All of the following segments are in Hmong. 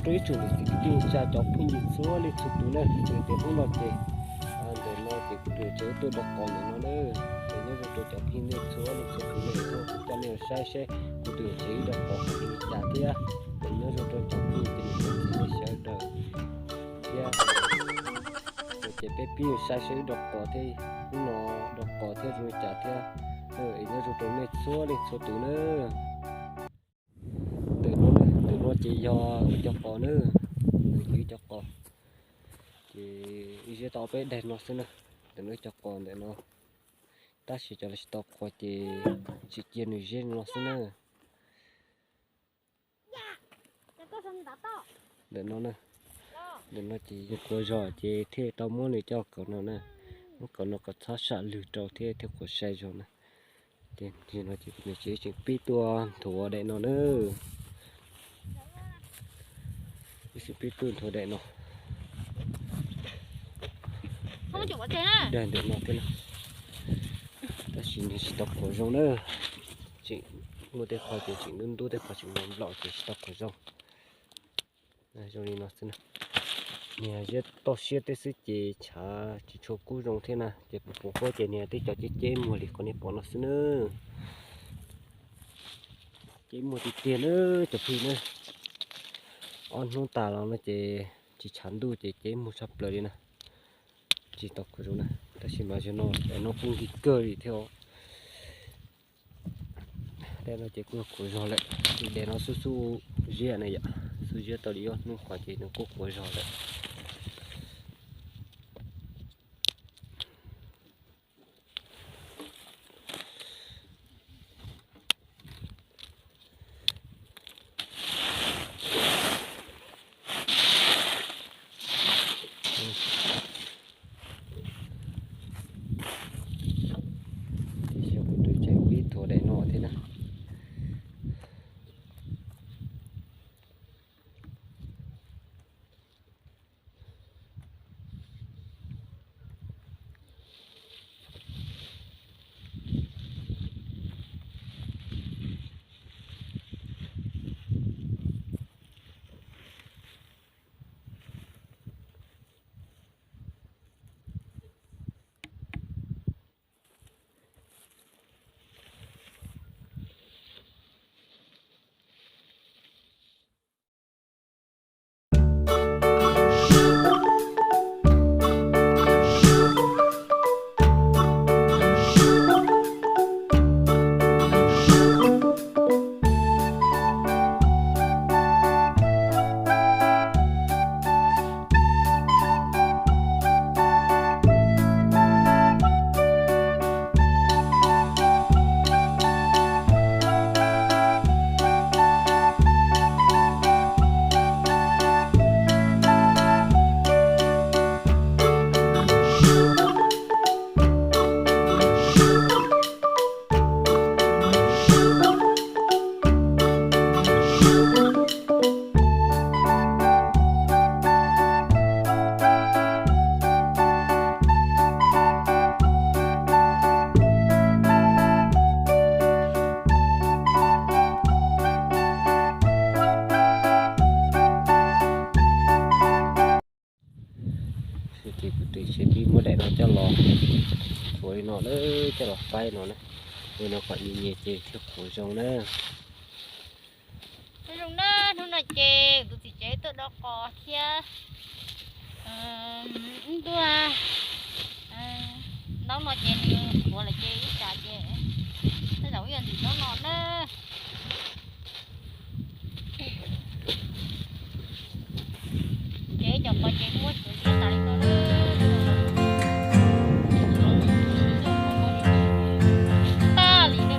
Rau ib tsoom niam txiv kwv tij neej tsa cov phooj ywg txhua leej txhua tus na, txhua tus hnub no ces ntawm no ces kuv tus tsev tuaj dov qos ntawm no na. Ces nyob zoo rau cov phooj ywg txhua leej txhua tus na, tuaj coj nej saib seb kuv tus tsev wb dov qos zoo li cas thiab. Ces nyob zoo rau cov phooj ywg txhua leej txhua tus sawv daws thiab. Ces peb pib saib seb wb dov qos thiab, hnub no dov qos thiab zoo li cas thiab. Es nyob zoo rau nej txhua leej txhua tus na. Ntawm no, ntawm no ces yog wb cov qos na, ntawm ces wb cov qos. Ces wb ziab tau peb daim no xwb na, ntawm no wb cov qos ntawm no. Tab sis cov lawv tsis tau qhuav ces tseem cia nws ziab no xwb na. Ntawm no na, ntawm no ces yog qhuav zog ces thiaj tau muab nws coj kaum no na. Muab kaum no kom txhob sam lwg rau thiab thiaj qhuav sai zog na. Ces no ces nws tseem pib tuaj nthuav daim no na. Wb tseem pib tuaj nthuav daim no. Daim ntawm no thiab na. Tab sis nws tsis tau qhuav zoo na. Tseem muaj tej qho ces tseem ntub ntub, tej qho tseem nplom nplom ces tsis tau qhuav zoo. Zoo li no xwb na. Niag ziab toj siab teb xwb ces tshav tsis tshua kub zoo thiab na, ces puv puv huab ces niag tej cov ceb ceb muag li qhov nej pom no xwb na. Ceb muag tiag tiag na, cov phooj ywg na. Ob hnub tas los no ces tsis tshav ntuj ces ceb muag tshaj plaws li na. Tsis tau qhuav zoo na, tab sis mas zaum no daim no kuj nqhis kawg li thiab os. Daim no ces kuj qhuav zog lawm, daim no xub xub ziab na yom, xub ziab tau li ob hnub qhov ces nws kuj qhuav zog lawm. Ces kuv tus tsev pib nthuav daim no thiab na. Ces kuv tus tsev pib muab daim no coj los nthuav li no na, coj los faib no na, ua no kom nyias nyias ces thiaj qhuav zoo na. Zoo na, hnub no ces kuv tus txiv tsev tuaj dov qos thiab. Wb tuaj, ntaub no ces nws qhuav lawm ces ib tsam ces tej zaum wb yuav ntim ntaub no na. Ces cov qos ces muab tsuav ziab tas li no na. Tag li na.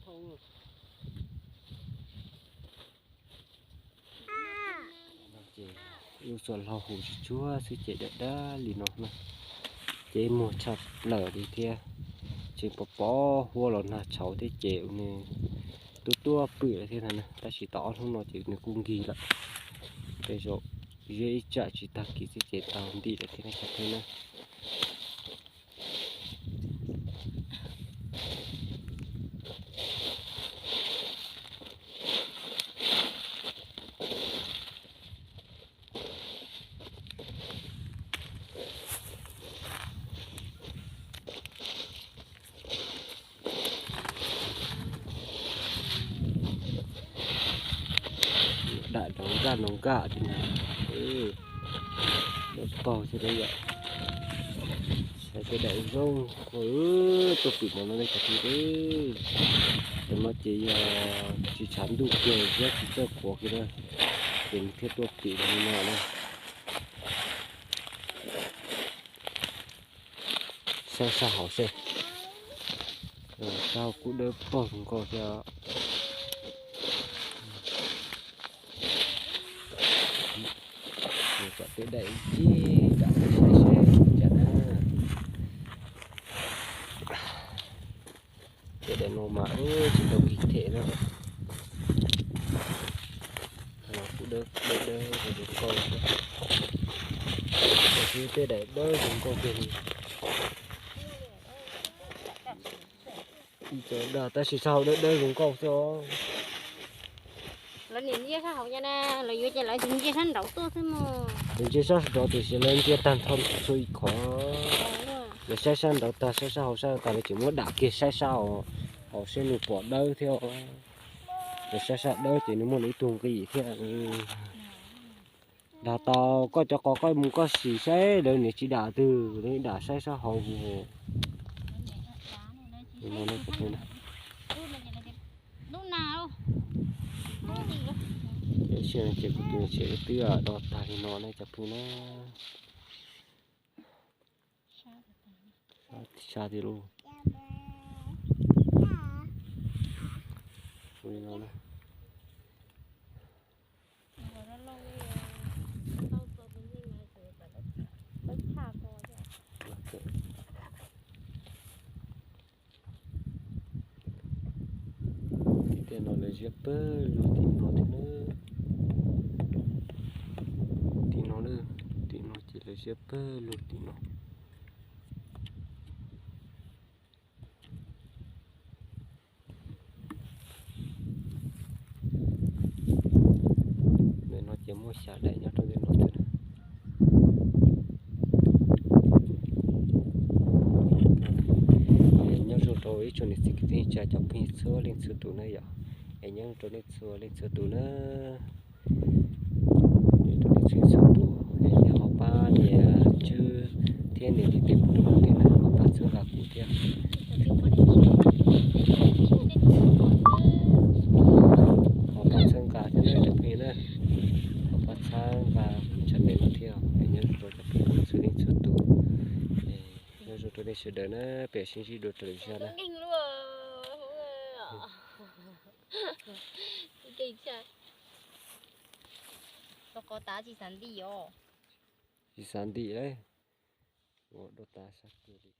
Ces lub xuas laug huv tsuag tsuag xwb ces daj daj li no na. Ces muag tshaj plaws li thiab, tseem pom pom huab los nag tshauv thiab ces nws tuaj tuaj pwm lawm thiab ntag na. Tab sis tau ob hnub no ces nws kuj nkig lawm, tej zaum ziab ib tsam tsis tag kis xwb ces tau ntim lawm thiab ne cov phooj ywg na. Dam nrov nkaj nrov nkaj li no, dawb paug xwb yom. Saib tej daim zoo, tuaj pwm no no nej cov phooj ywg. Cov no ces yog tsis tshav ntuj kiag, ziab tsis txawj qhuav kiag na, ces nws thiaj tuaj pwm li no na. Saib sab hauv seb, sab hauv kuj dawb paug zoo nkauj thiab. Mus tom tej daim ncig dam saib seb cas na. Tej daim no mas wb tsis tau kis them na. Kuj dawb dawb zoo nkauj thiab. Tab sis tej daim dawb zoo nkauj kiag li. Ib co dag tab sis sab hauv dawb dawb zoo nkauj xwb os. Lawv niam ntsia sab hauv no na, lawv yuav ces lawv tsis ntsia sab nraud tuaj xwb mog. Lawv ntsia sab nraud tiam sis lawv ntsia tag nrho txhua ib qho. Lawv saib sab nraud tag, saib sab hauv sab tag, lawv tseem muab dam kiag saib sab hauv, hauv seb nws pom dawb thiab. Lawv saib sab dawb ces nws muaj nws ib tug nqi thiab. Dag tau koj cov qos koj mus koj sim saib lawv niam tsis dam twg, lawv dam saib sab hauv mus. Ces kuv tus niam tshiab twb do tag li no ne cov phooj ywg na. Sab tiag lauj. Ua li no na. Tim tej no lawv ziab pawg lug tim no thiab na. Tim no na, tim no ces lawv ziab pawg lug tim no. Ntawm no ces muaj xya daim nyob rau ntawm no thiab. Nyob zoo rau ib tsoom niam txiv kwv tij neej tsa cov phooj ywg txhua leej txhua tus na yom. Es nyob zoo rau nej txhua leej txhua tus na. Nyob zoo rau nej txhua txhua tus, es nej ho pab nias tswb thiab nias tiv tes pub rau kuv thiab na, ho pab txhawb nqa kuv thiab. Ho pab txhawb nqa thiab na cov phooj ywg na. Ho pab txhawb nqa kuv channel no thiab. Es nyob zoo rau cov phooj ywg txhua leej txhua tus. Nyob zoo rau nej sawv daws na, peb sib ntsib dua rau lwm zaug na. Rau qhov tav tsis xav ntim os. Tsis xav ntim lauj. Ua dua tav sab kawg li.